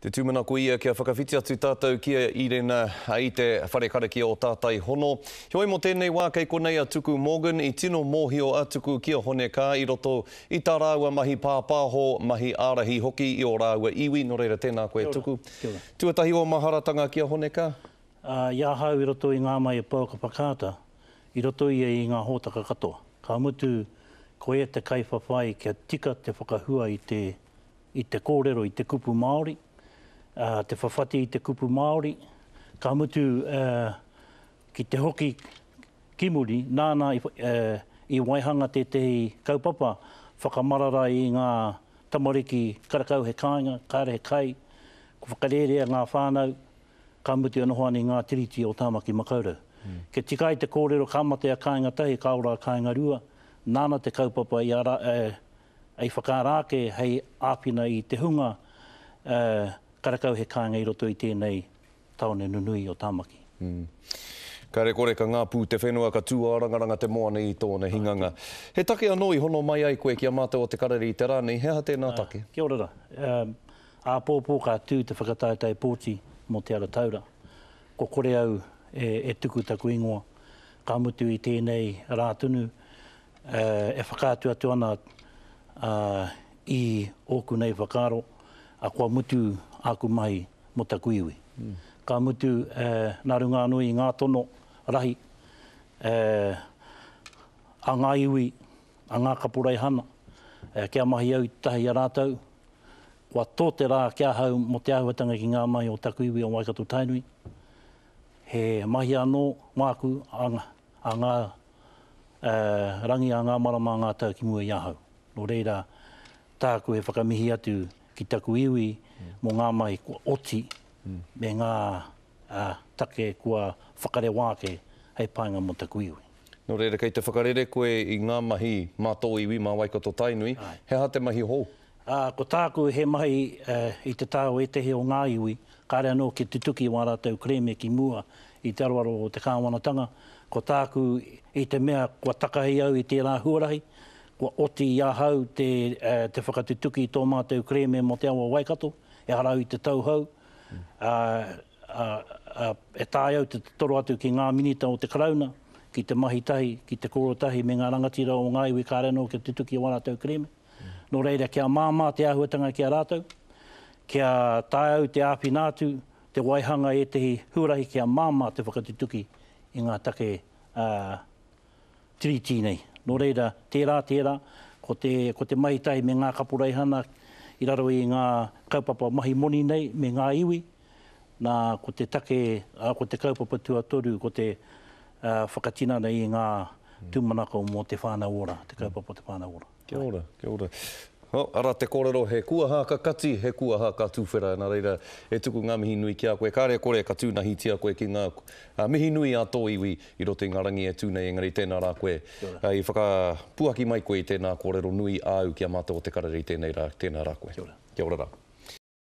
Te tūmanako ia kia whakawhiti atu tātou ki a Irena i te whare karakia o Tātai Hono. Heoi mō tēnei wā kei konei a Tuku Morgan, i tino mōhio a Tuku ki a Hone Kaa i roto i tā rāua mahi pāpāho, mahi ārahi hoki i ō rāua iwi, nō reira tēnā koe Tuku. Tuatahi ō maharatanga ki a Hone Kaa? I ahau i roto i ngā mahi pouaka whakaata, i roto ia i ngā hōtaka katoa. Ka mutu, ko ia te kaiwhawhai kia tika te whakahua i te i te kōrero i te kupu Māori, ā, te whawhati i te kupu Māori, ka mutu ki te hoki ki muri, nāna i waihanga tētehi kaupapa whakamarara i ngā tamariki karekau he kāinga, kāre he kai, kua whakarērea ngā whānau, ka mutu e noho ana i ngā tiriti o Tāmaki Makaurau. Kia tika ai te kōrero ka mate a kāinga tahi, ka ora a kāinga rua, nāna te kaupapa i ara, I whakaara ake hei āwhina i te hunga karekau he kāinga i roto i tēnei tāone nunui o Tāmaki. Kāre kore ka ngāpū te whenua, ka tūārangaranga te moana i tōna hinganga. He take anō i hono mai ai koe ki a mātou o Te Karere i te rā nei, he aha tēnā take? Kia ora rā. Āpōpō ka tū te whakataetae pōti mō Te Ara Taura. Kua kore au e tuku taku ingoa. Ka mutu i tēnei rā tonu, e whakaatu atu ana i ōku nei whakaaro, kua mutu āku mahi mō taku iwi. Ka mutu, nā runga anō i ngā tono rahi a ngā iwi, a ngā kaporeihana, kia mahi au i te taha i a rātou, kua tō te rā ki ahau mō te āhuatanga ki ngā mahi o taku iwi o Waikato-Tainui. He mahi anō māku a ngā rangi a ngā marama a ngā tau ki mua i ahau. Nō reira, tāku he whakamihi atu ki taku iwi mō ngā mahi kua oti me ngā take kua whakarewa ake hei painga mō taku iwi. Nō reira, kei te whakarere koe i ngā mahi mā tō iwi, mā Waikato-Tainui, he aha te mahi hou? Ā, ko tāku he mahi i te taha o ētehi o ngā iwi, kāre anō kia tutuki wā rātou kerēme ki mua i te aroaro o te kāwanatanga, ko tāku i te mea kua takahi au i tērā huarahi, kua oti i ahau te te whakatutuki i tō mātou kerēme mō te awa o Waikato, ehara au i te tauhou, ā, ā, e taea au te toro atu ki ngā minita o te Karauna, ki te mahi tahi, ki te kōrero tahi me ngā rangatira o ngā iwi kāre anō kia tutuki wā rātou kerēme. Nō reira, kia māmā te āhuatanga ki a rātou, kia taea au te āwhina atu, te waihanga ētehi huarahi kia māmā te whakatutuki i ngā take Tiriti nei. Nō reira, tērā, tērā, ko te, ko te mahi tahi me ngā kaporeihana i raro i ngā kaupapa mahi moni nei me ngā iwi, nā, ko te take, ko te kaupapa tuatoru, ko te whakatinana i ngā tūmanako mō te whānau ora, te kaupapa o te whānau ora. Kia ora, kia ora. Oh, ara te kōrero, he kuaha ka kati, he kuaha ka tuwhera, nā reira, e tuku ngā mihi nui ki a koe. Kāre e kore ka tūnahitia koe ki ngā mihi nui a tō iwi i roto i ngā rangi e tū nei, engari tēnā rā koe, i whakapuaki mai koe i tēnā kōrero nui āu ki a mātou o Te Karere i tēnei rā, tēnā rā koe. Kia ora. Kia ora rā.